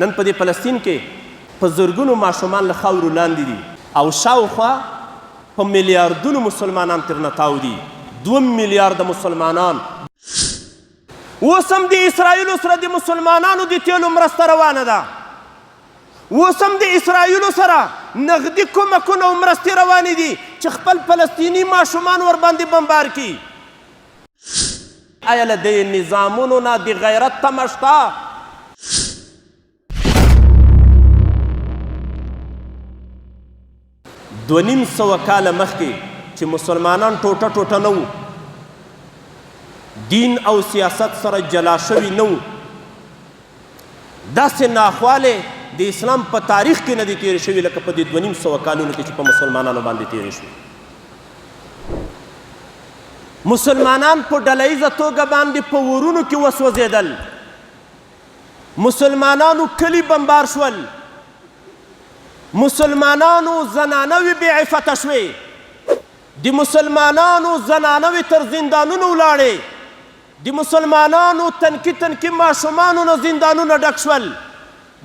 نن په دې فلسطین کې په زرګونو ماشومان له خاورو لاندې دي او شاوخوا په میلیاردونو مسلمانان ترنه تاو دي. 2 میلیارده مسلمانان. اوس هم د اسرائیلو سره د مسلمانانو د تیلو مرسته روانه ده. اوس هم د اسرائیلو سره نغدي کومکونه او مرستې روانې دي چې خپل فلسطیني ماشومان ورباندې بمبار کړي. آیا له دې نظامونو نه د غیرت تمه شته؟ 250 کاله مخکې چې مسلمانان ټوټه ټوټه نه وو، دین او سیاست سره جلا شوي نه وو، داسې ناخوالې د اسلام په تاریخ کې نه دي تېرې شوي لکه په دې 250 کالونو کې چې په مسلمانانو باندې تېرې شوې. مسلمانان په ډله ییزه توګه باندې په ورونو کې وسوځېدل، مسلمانانو کلي بمبار شول، مسلمانانو زنانوې بې عفته شوې، د مسلمانانو زنانوې تر زندانونو ولاړې، د مسلمانانو تنکي تنکي ماشومانو نه زندانونه ډک شول،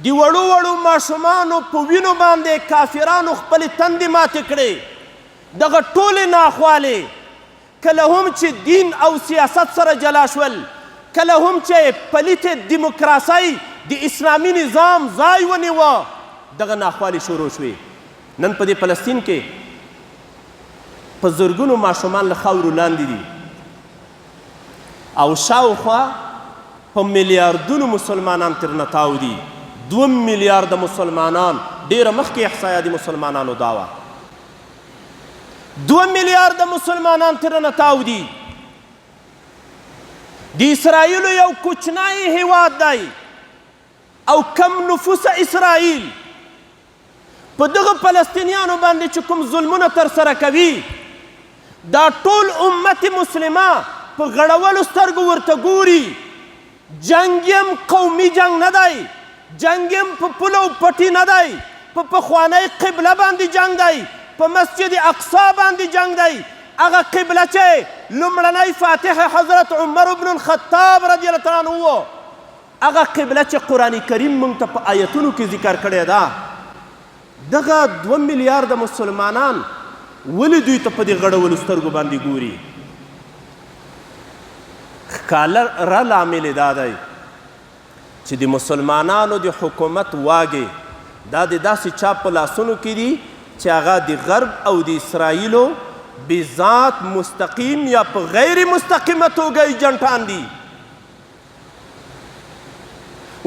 د وړو وړو ماشومانو په وینو باندې کافرانو خپلې تندې ماتې کړې. دغه ټولې ناخوالې کله هم چې دین او سیاست سره جلا شول، کله هم چې پلیتې دیموکراسۍ د اسلامي نظام ځای ونیوه، دغه ناخوالې شروع شوې. نن په دې فلسطین کې په زرګونو ماشومان له خاورو لاندې دي او شاوخوا په میلیاردونو مسلمانان ترنه تاو دي. 2 میلیارده مسلمانان. ډېره مخکې احصایه د مسلمانانو دا وه، 2 میلیارده مسلمانان ترنه تاو دي. د اسرائیلو یو کوچنی هیواد دی او کم نفوسه اسرائیل په دغه فلسطینیانو باندې چې کوم ظلمونه ترسره کوي، دا ټول امت مسلمه په غړولو سترګو ورته ګوري. جنګ هم قومي جنګ نه دی، جنګ هم په پوله او پټي نه دی، په پخوانۍ قبله باندې جنګ دی، په مسجد اقصا باندې جنګ دی، هغه قبله چې لومړنی فاتح حضرت عمر بن الخطاب رضی الله تعالی عنه و، هغه قبله چې قرآن کریم مونږ ته په آیتونو کې ذکر کړې ده. دغه 2 میلیارده مسلمانان ولې دوی ته په دې غړولو سترګو باندې ګوري؟ ښکاره لامل یې دا دی چې د مسلمانانو د حکومت واګې دا د داسې چا په لاسونو کې دي چې هغه د غرب او د اسرائیلو بذات مستقیم یا په غیر مستقیمه توګه ایجنټان دي.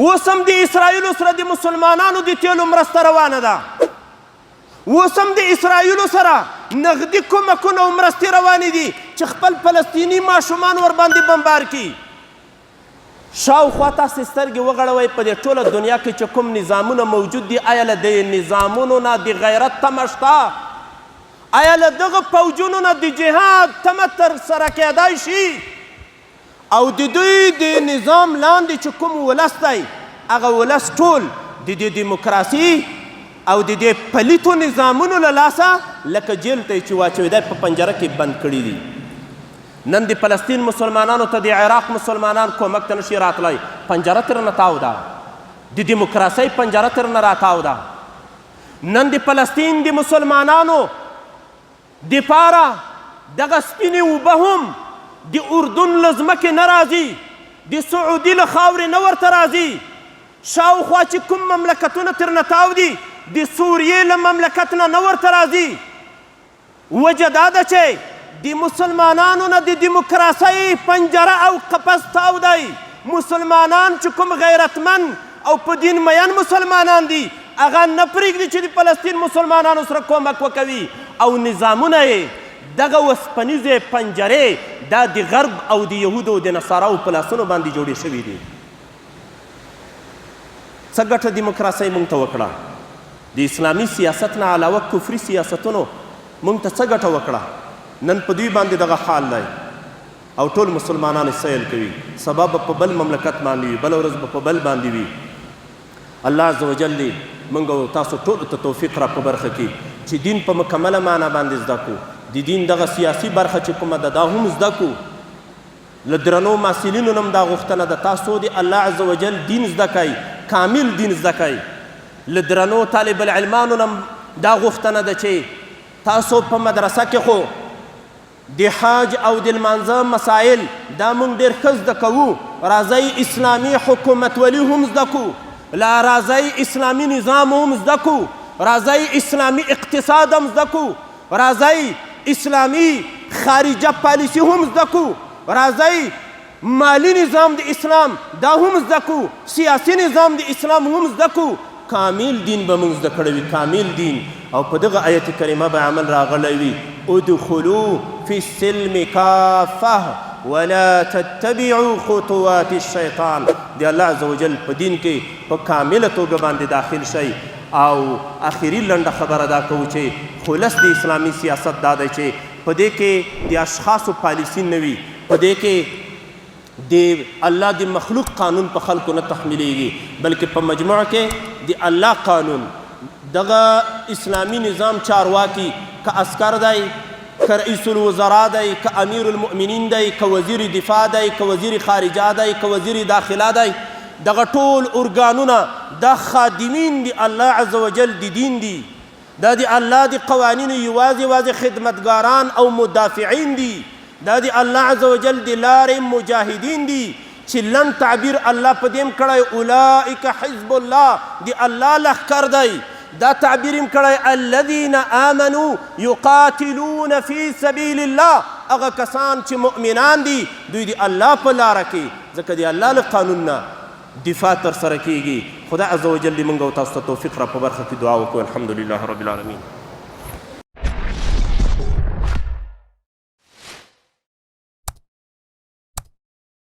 اوس هم د اسرائیلو سره د مسلمانانو د تیلو مرسته روانه ده. اوس هم د اسرائیلو سره نغدي کومکونه او مرستې روانې دي چې خپل فلسطیني ماشومان ورباندې بمبار کړي. شاوخوا تاسې سترګې وغړوئ، په دې ټوله دنیا کې چې کوم نظامونه موجود دي، آیا له دې نظامونو نه د غیرت تمه شته؟ آیا له دغه پوجونو نه د جهاد تمه ترسره کېدای شي؟ او د دوی د نظام لاندې چې کوم ولس دی، هغه ولس ټول د دې دیموکراسي او د دې پلیتو نظامونو له لاسه لکه جیل ته چې واچوي، دی په پنجره کې بند کړي دي. نن د فلسطین مسلمانانو ته د عراق مسلمانان کومک ته نشي راتلی، پنجره ترنه تاو ده، د دیموکراسۍ پنجره ترنه راتاو ده. نن د فلسطین د مسلمانانو دپاره دغه سپینې اوبه هم د اردن له ځمکې نه راځي، د سعودي له خاورې نه ورته راځي. شاوخوا چې کوم مملکتونه ترنه تاو دي، د سوریې له مملکت نه نه ورته راځي. وجه دا ده چې د مسلمانانو نه د دیموکراسۍ پنجره او قفس تاو دی. مسلمانان چې کوم غیرتمن او په دین مین مسلمانان دي، هغه نه پرېږدي چې د فلسطین مسلمانانو سره کومک وکوي، او نظامونه یې دغه وسپنیزې پنجرې دا د غرب او د یهودو او د نصاراو په لاسونو باندې جوړې شوې دي. څه ګټه دیموکراسۍ مونږ ته وکړه؟ د اسلامي سیاست نه علاوه کفري سیاستونو مونږ ته څه ګټه وکړه؟ نن په دوی باندې دغه حال دی او ټول مسلمانان یې سیل کوي. سبا به په بل مملکت باندې وي، بله ورځ به په بل باندې وي. الله عز وجل دې مونږ او تاسو ټولو ته توفیق را په برخه کړي چې دین په مکمله معنا باندې زده کړو، د دین دغه سیاسي برخه چې کومه ده، دا هم زده کړو. له درنو محصلینو نه هم دا غوښتنه ده، تاسو د الله عز وجل دین زده کړئ. کامل دین زده کړئ. له درنو طالب العلمانو نه دا غوښتنه ده چې تاسو په مدرسه کې خو د حج او د لمانځه مسایل دا مونږ ډېر ښه زده کوو، راځئ اسلامي حکومتولي هم زده کو، لا راځئ اسلامي نظام هم زده کو، راځئ اسلامي اقتصاد هم زده کو، راځئ اسلامي خارجه پالیسي هم زده کو، راځئ مالي نظام د اسلام دا هم زده کو، سیاسي نظام د اسلام هم زده کو، کامل دین به مونږ زده کړی وي، کامل دین. او په دغه آیت کریمه به عمل راغلی وي، ادخلو فی السلم کافه ولا تتبعوا خطوات الشیطان. د الله عز وجل په دین کې په کامله توګه باندې داخل شئ. او اخري لنډه خبره دا کوو چې خلص د اسلامي سیاست دا دی چې په دې کې د اشخاصو پالیسي نه وي، په دې کې د الله د مخلوق قانون په خلکو نه تحمیلیږي، بلکې په مجموع کې د الله قانون. دغه اسلامي نظام چارواکي که عسکر دی، که رئیس الوزرا دی، که امیر المؤمنین دی، که وزیر دفاع دی، که وزیر خارجه دی، که وزیر داخله دی، دغه ټول ارګانونه دا خادمین دی الله عز وجل د دین دی، دا د الله د قوانینو یوازې یوازې خدمتګاران او مدافعین دي، دا د الله عز وجل د لارې مجاهدین دي چې لنډ تعبیر الله په دې هم کړی اولئک حزب الله، د الله لښکر دی. دا تعبیر هم کړی الذین آمنو یقاتلون فی سبیل الله، هغه کسان چې مؤمنان دي دوی د الله په لاره کې، ځکه د الله له قانون نه دفاع ترسره کیږي. خدای عزوجل دې موږ او تاسو ته توفیق را په برخه کې. دعا وکړو. الحمدلله رب العالمین.